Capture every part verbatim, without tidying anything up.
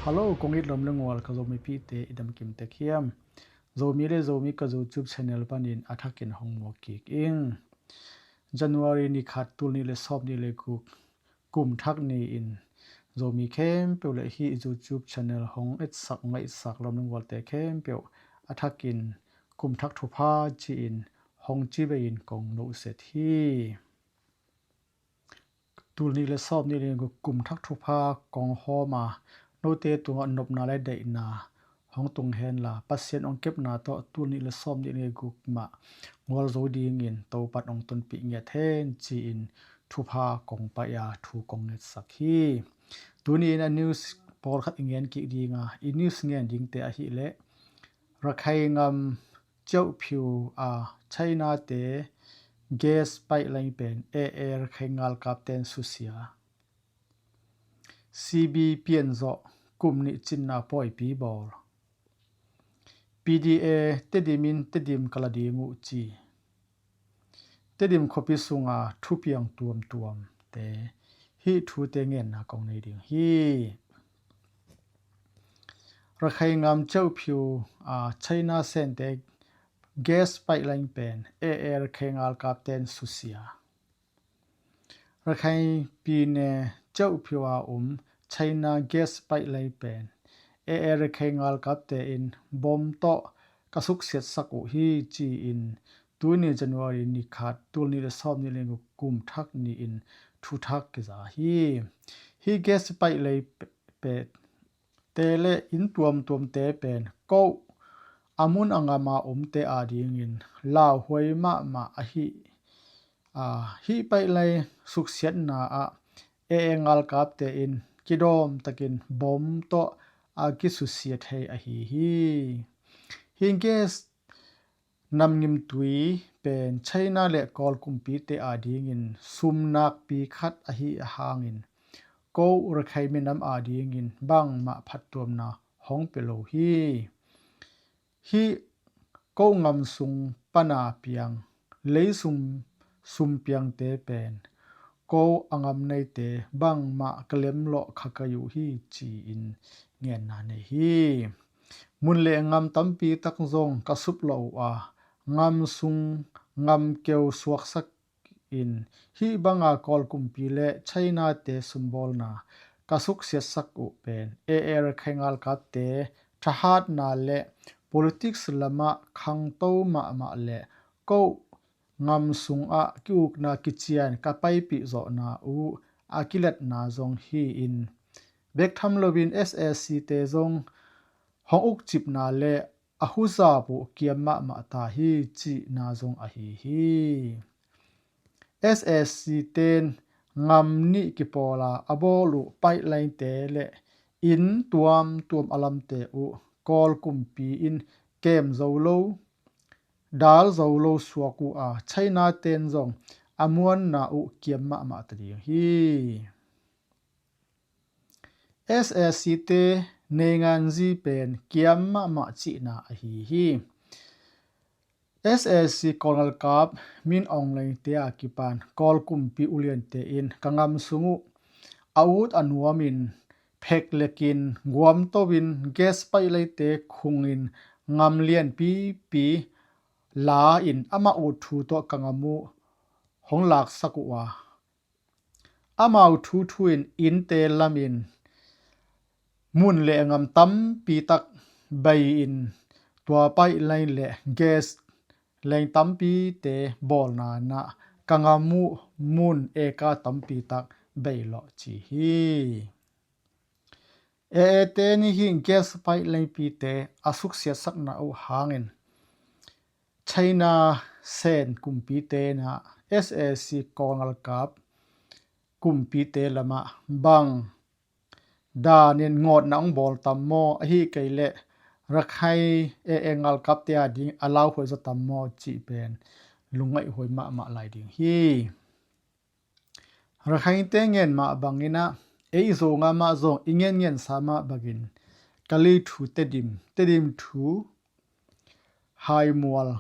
Hello, kong it lawm le ngual ka Zomipihte i damkim tek hiam? Zomi le Zomi ka YouTube channel panin a thakin hong muak kik ing. January ni khat, tul nih le sawm nih le guk, kum thak ni-in Zomi khempeuh le hih YouTube channel hong etsak, ngaihsak lawm le ngualte khempeuh a thakin kum thak thupha ci-in hong ci bei-in kong nohset hi. Tul nih le sawm nih le guk kum thak thupha kong hawm a, note tungah nopna le daihna hong tung henla, Pasian hong kepna tawh tul nih le sawm nih le guk mah ngual zo dingin Topan hong tonpih ngiat hen ci-in thupha kong paih a, thu kong ngetsak hi. Tuni-in a news pawlkhat i ngen kik ding a, i news ngen dingte ahih leh Rakhine ngam Kyaukphyu a China-te gas pipeline pen A A Rakhine ngalkapte'n susia. C B pianzawh, kum nih cinna pawipi bawl. P D A Tedim in Tedim ka la ding uh ci. Tedim khuapi sunga thupiang tuamtuamte, hih thute ngenna kong nei ding hi. Rakhine ngam Kyaukphyu a China sente gas pipeline pen A A Rakhine ngalkapte'n susia. Rakhine pyine Kyaukphyu a um China gas pipeline pen A A Rakhine ngalkapte in bom tawh ka suksiatsak uh hi ci-in tuni January ni khat, tul nih le sawm nih le guk kum thak ni-in thuthak kiza hi. Hih gas pipeline pe- te le inn tuamtuamte pen ko a mun a ngam a omte adingin lauhuai mahmah ahi. A, hih pipeline suksiatna ah A A ngalkapte in kidawm takin bom tawh a kisusia thei ahi hi. Hih gas namngimtui pen China le Kawl kumpite adingin sum nakpi khat ahi a hangin ko Rakhine minam adingin bangmah phattuamna hong pia lo hi. Hih ko ngam sung pana piang leisum sumpiangte pen ko a ngam neite bangmah ka lemlawh kha kei uh hi ci-in ngenna nei hi. Mun le ngam tampi tak zong ka suplawh uh a, ngam sung ngam keu suaksak in hih banga Kawl kumpi le China-te sumbawlna ka suksiatsak uh pen A A Rakhine ngalkapte thahatna le politics lamah khangto mahmah le ko ngam sungah ki-ukna kician ka paipih zawhna uh a kilatna zong hi-in, bek tham loin S A C te zong hong ukcipna le a huzap uh kiam mahmah ta hi cihna zong ahi hi. S A C ten ngam nih kipawla a bawl uh pipeline-te le inn tuamtuam a lamte uh Kawl kumpi in kem zo lo, dal zo lo suak uh a, China ten zong a muanna uh kiam mahmah ta ding hi. S A C te neinganzi pen kiam mahmah cihna ahi hi. S A C Kawl ngalkap Min Aung Hlaing te a kipan Kawl kumpi uliante in ka ngam sung uh a ut a nuamin pheklekin guamtoin gas pipeline-te khungin ngam lianpipi la-in amah ut thu tawh ka ngam uh hong laksak uh a, amau thuthu in innte lamin mun le ngam tampi tak bei-in tua pipeline le gas line tampite bawlna ah ka ngam uh mun eka tampi tak bei lawh ci hi. A A te nih hih gas pipeline pite a suksiatsakna uh hangin China Sen kumpite in ah S A C Kawl ngalkap kumpite lamah bang danin ngawtna hong bawl tam maw, ahi kei leh Rakhine A A ngalkapte ading a lauhuai zaw tam maw cih pen lungngaihhuai mahmah lai ding hi. Rakhainte ngen mah bangin ah, ei Zonga mah zong i ngen ngensa mah bangin Kali thu Tedim, Tedim thu Haimual,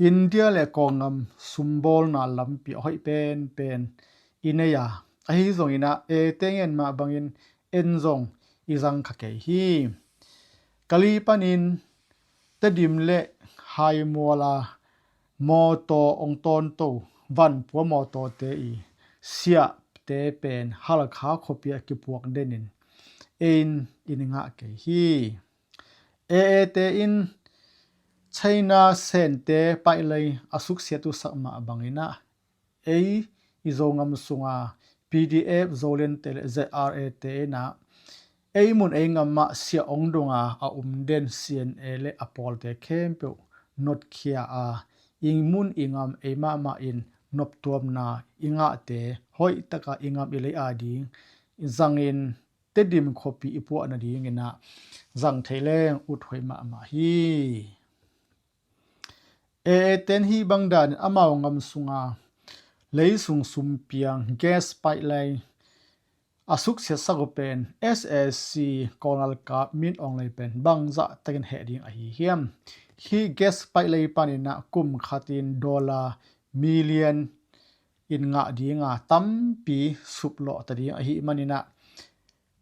India le Kawlgam sumbawlna lampi a hoih penpen i nei a, ahi zongin ah A A te ngen mah bangin en zong i zang kha kei hi. Kali panin Tedim le Haimuala mawtaw ong tawnto vanpua mawtawte i siahte pen Halkha khuapi ah kipuak denin ei in i ngah kei hi. A A te in China Sente paihlei a suksiat uh sak mah bangin ah ei i Zogam sunga P D F Zolandte le Z R A te in ah ei mun ei gam ah siah ong dong a a um den C N A le a pawlte khempeuh notkhia a, i mun i gam ei mahmah in noptuamna i ngahte hoih taka i gam i lei ading zangin Tedim khuapi i puah nadingin ah zang thei leng uthuai mahmah hi. A A ten hih bang danin amau gam sunga leisung sumpiang gas paihlei a suksiatsak uh pen S A C Kawl galkap Min Aung Hlaing pen bangzah takin heh ding ahi hiam? Hih gas paihlei panin ah kum khatin dollar million in ngah dinga tampi suplawh ta ding ahih manin ah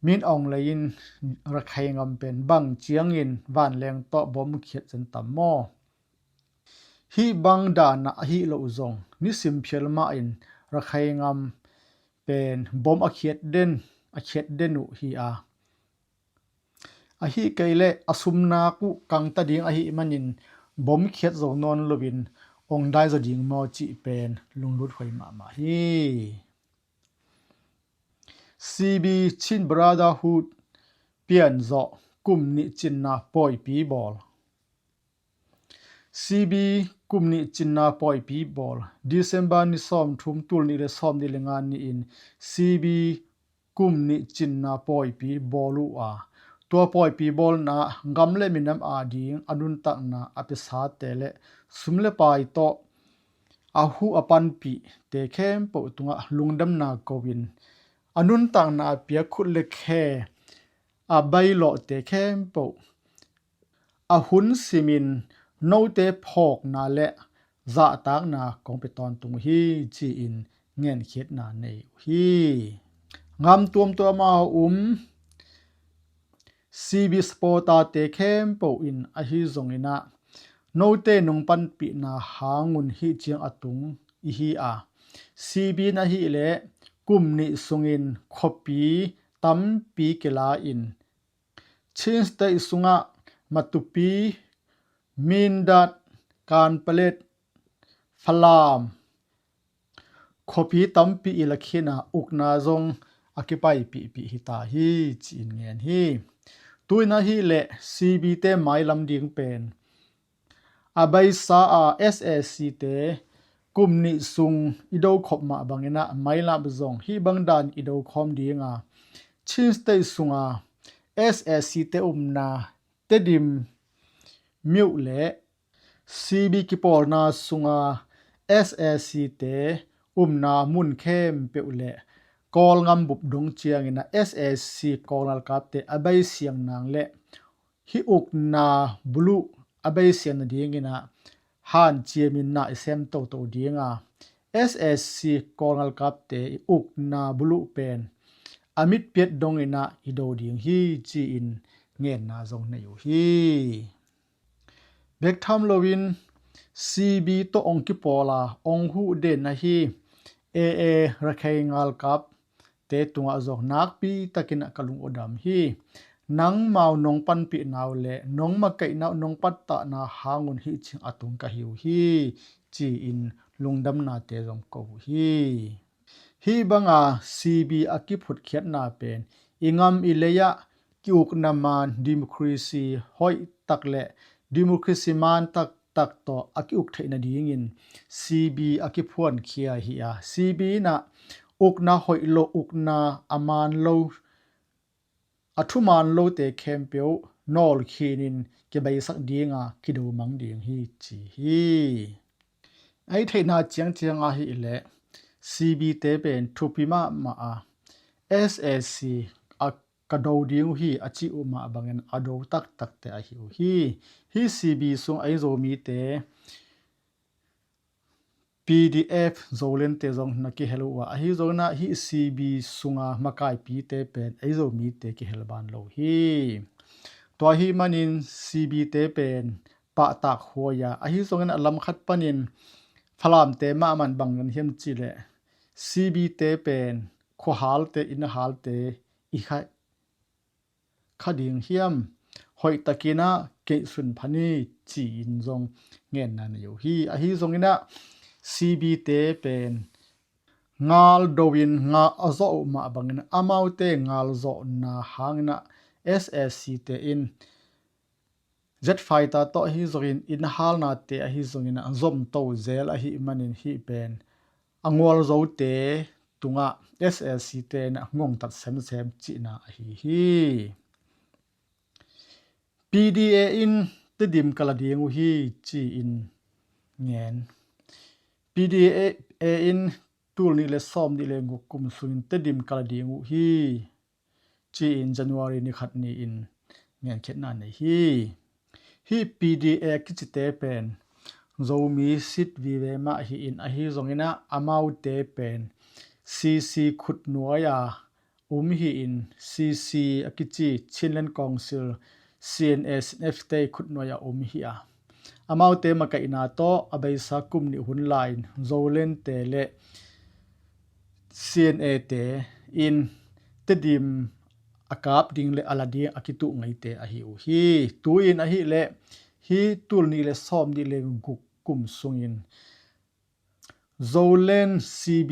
Min Aung Hlaing in Rakhine gam pen bang ciangin vanleng tawh bom khiat zen tam maw? Hih bang dan ah ahi loh zong nisim phial mahin Rakhine gam pen bom a khiat den a khiat den uh hi a, ahi kei leh a sumnak uh kangta ding ahih manin bom khiat zo nawn loin ong dai zaw ding maw cih pen lunglut huai mahmah hi. C B Chin Brotherhood pianzawh kum nih cinna pawipi bawl. C B kum nih cinna pawipi bawl. December ni sawm thum tul nih le sawm nih le nga ni-in C B kum nih cinna pawipi bawl uh a, tua pawipi bawlna gam le minam ading a nuntakna a piasate le sum le pai tawh a huh a panpihte khempeuh tungah lungdamna ko-in a nuntakna a pia khut le khe a bailawhte khempeuh a hun simin note phawkna le zahtakna kong pia tawntung uh hi ci-in ngenkhiatna nei uh hi. Gam tuamtuam a um C B supporter-te khempeuh in ahi zongin ah note nong panpihna hangun hih ciang a tung i hi a, C B in ahih leh kum nih sungin khuapi tampi kila-in Chin State sungah Matupi, Mindat, Kanpalet, Falam khuapi tampi i lakhin a ukna zong a kipaipihpih hi ta hi ci-in ngen hi. Tu-in ahih leh C B te mailam ding pen a beisa a S A C te kum nih sung i do khop mah bangin ah mailam zong hih bang dan i do khawm ding a, Chin State sunga S A C te umna Tedim myone le C B kipawlna sunga S A C te umna mun khempeuh le Kawlgam bup dong ciangin ah S A C Kawl galkapte a beisiang nang le hih ukna buluh a beisiang nadingin ah hanciamin na i sem toto ding a, S A C Kawl galkapte i ukna buluh pen a mitpiat dongin ah i do ding hi ci-in ngenna zong nei uh hi. Bek tham loin C B tawh ong kipawl a ong huh den ahi A A Rakhine galkapte tungah zong nakpi takin ah ka lung uh dam hi. Nangmau nong panpihna uh le nong makaihna uh nong pattahna hangun hih ciang a tung ka hi uh hi ci-in lungdamnate zong ko uh hi. Hih banga C B a kiphutkhiatna pen i gam i lei-ah ki-ukna maan democracy hoih tak le democracy maan taktak tawh a ki-uk theih nadingin C B a kiphuankhia hi a, C B in ah ukna hoih lo, ukna a maan lo, a thumaan lote khempeuh nawlkhinin kibeisak dinga kidomang ding hi ci hi. Ei theihna ciangciang ahih leh C B te pen thupi mahmah a, S A C a ka do ding uh hi a cih uh mah bangin a do taktakte ahi uh hi. Hih C B sung ei Zomite P D F Zolente zong na kihel uh a, ahi zongin ah hih C B sunga makaipite pen ei Zomite kihel ban lo hi. Tua ahih manin C B te pen pahtak huai a, ahi zongin ah lamkhat panin Falamte mahmah in bang gen hiam cih leh C B te pen khuahalte, innhalte i kha kha ding hiam, hoihtakin ah keihsun pha ni, ci-in zong ngenna nei uh hi. Ahi zongin ah C B te pen ngal do-in nga a zawh uh mah bangin amaute ngal zawhna hangin ah S A C te in jet fighter tawh ahi zongin innhalnate ahi zongin ah zomto zel ahih manin hih pen a ngualzote tungah S A C te in ah ngongtat semsem cihna ahi hi. P D A in Tedim ka la ding uh hi, ci-in ngen. P D A in tul nih le sawm nih le guk kum sungin Tedim ka la ding uh hi, ci-in January ni khat ni-in ngenkhiatna nei hi. Hih P D A kicite pen Zomi sit vive mah hi-in, ahi zongin ah amaute pen C C khutnuai a um hi-in, C C a kici Chinland Council, C N A, C N F te khutnuai a um hi a, amaute makaihna tawh a beisa kum nih hun lai-in Zolente le C N A te in Tedim a kap ding le a la ding a kituh ngeite ahi uh hi. Tu-in ahih leh hih tul nih le sawm nih le guk kum sungin Zoland C B,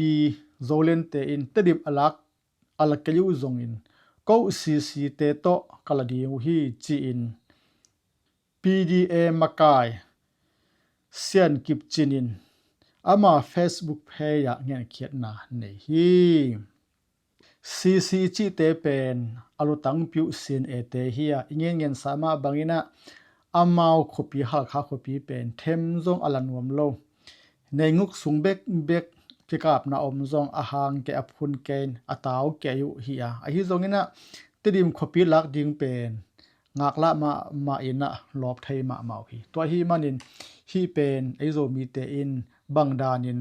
Zolente in Tedim a lak a la kei uh zongin ko C C te tawh ka la ding uh hi, ci-in P D A makai Sian Kip Cin in ama Facebook page ah ngenkhiatna nei hi. C C cihte pen a lutangpi uh C N A te hi a, i ngenngensa mah bangin ah amau khuapi, Halkha khuapi pen them zong a la nuam lo. Neinguk sung bekbek kikapna om zong a hang kei, a phun kei, a tau kei uh hi a, ahi zongin ah Tedim khuapi lak ding pen ngaklah mahmah in ah lawp thei mahmah uh hi. Tua ahih manin hih pen ei Zomite in bang danin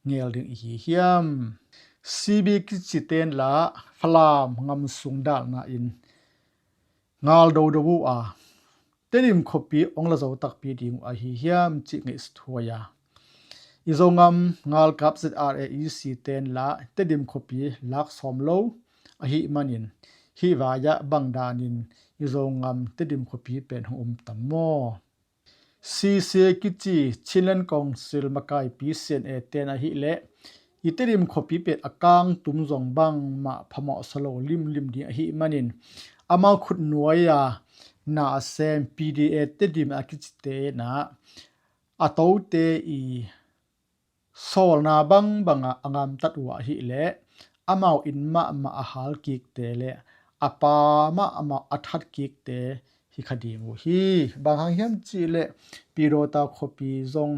ngel ding i hi hiam? C B kicite in lah Falam ngam sung dalna in ngal dodo uh a, Tedim khuapi hong la zo takpi ding uh ahi hiam cih ngaihsut huai a, i Zongam ngalkap Z R A E C te in lah Tedim khuapi lak sawm lo ahih manin hih vai-ah bang danin i Zongam Tedim khuapi pen hong um tam maw? C C kici Chinland Council makaipi C N A te in ahih leh i Tedim khuapi pen a kangtum zong bangmah phamawhsa lo limlim ding ahih manin amau khutnuai a na a sem P D A Tedim a kicite in ah a tote i sawlna bangbangah a ngamtat uh ahih leh amau inn mahmah a hal kikte le a pa mahmah a that kikte hi kha ding uh hi. Bang hang hiam cih leh Pidawta khuapi zong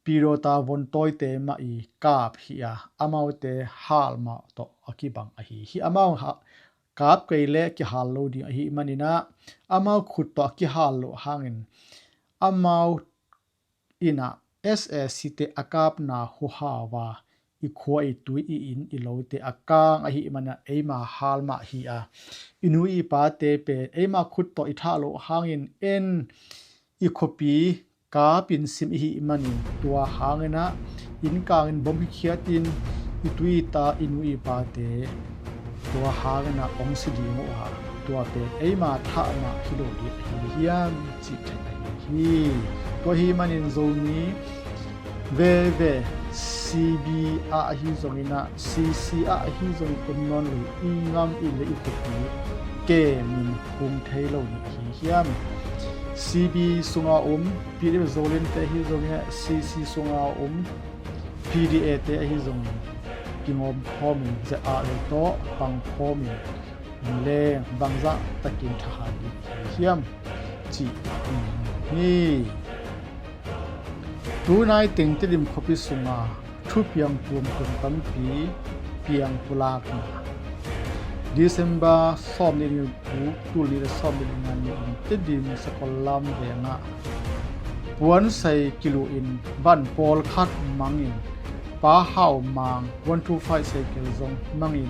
Pidawta vontawite mah i kap hi a, amaute hal mah tawh a kibang ahi hi. Amau ha kap kei leh kihal lo ding ahih manin ah amau khut tawh a kihal loh hangin amau in ah S A C te a kapna huhau a i khua, i tui, i inn, i lote a kang ahih manin ah eima hal mah hi a, i nu i pate pen eima khut tawh i thah loh hangin en i khuapi kapin sim i hih manin tua hangin ah inn kangin bom hi khiatin i tui i ta, i nu i pate tua hangin ah hong si ding uh a, tua pen eima thahna hi lo ding ahi hiam cih theih ahi hi. Tua ahih manin Zomi veve C B ah ahi zongin ah, C C ah ahi zongin om nawn lo, i ngam, i lei, i khuapi kemin hum thei lo ding ahi hiam? C B sunga om P D F Zoland te ahi zongin ah, C C sunga om P D A te ahi zongin kingawm khawmin, Z R A tawh pang khawmin leng bangzah takin thahat ding ahi hiam cih hi. Tunai teng Tedim khuapi sunga thu piang tuamtuam tampi piang pulakna. December sawm nih le guk, tul nih le sawm nih le nga ni-in Tedim Sakollam vengah puansei kiluhin van pawlkhat mangin Pa Hau Mang one two five cycle zong mangin,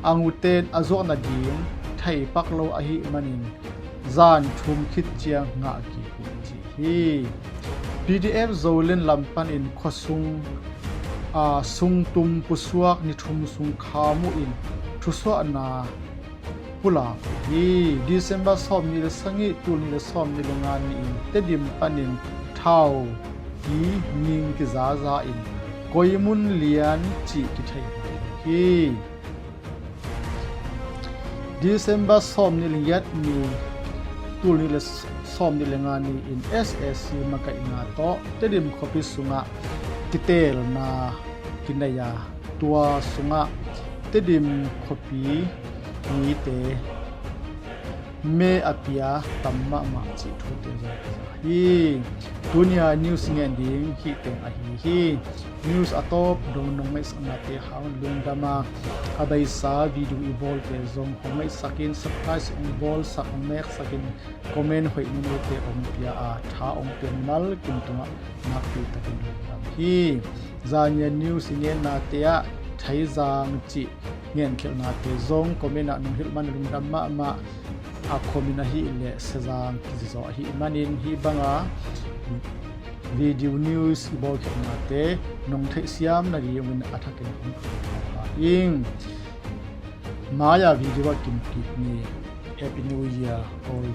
a nguten a zuak nading thei pak lo ahih manin zan thum khit ciang ngah kik uh ci hi. P D F Zoland lam panin khuasung, aa, sungtum pusuak ni thum sung kham uh in thusuahna pulak uh hi. December sawmnih le sagih, tul nih le sawmnih le nga ni-in Tedim panin thau hi ning kizaza in Koimun Lian cih kithei hi. December sawmnih le giat ni, tul nih le sawmnih le nga ni-in S A C makaihna tawh Tedim khuapi sungah kiteelna kinei a, tua sungah Tedim khuapi mite me a pia tam mahmah cih thute zong hi. Tunia news ngen ding hih teng ahi hi. News a tawp dong nong ngaihsaknate hang lungdam a, a beisa video i bawlte zong hong ngaihsakin, subscribe hong bawlsak, hong meksakin, comment hoih nunute hong pia a, tha hong pia mimal kim tungah nakpi takin lungdam hi. Zania news i ngennate ah Theizang cih ngenkhelhnate zong comment ah nong hilh man lungdam mahmah. A comment ahih leh Sezang kizizaw ahih manin hih banga video news i bawlkhelhnate nong theihsiam nadingin a thakin hong thum ing. Maya video ah kimu kik ni. Happy New Year all.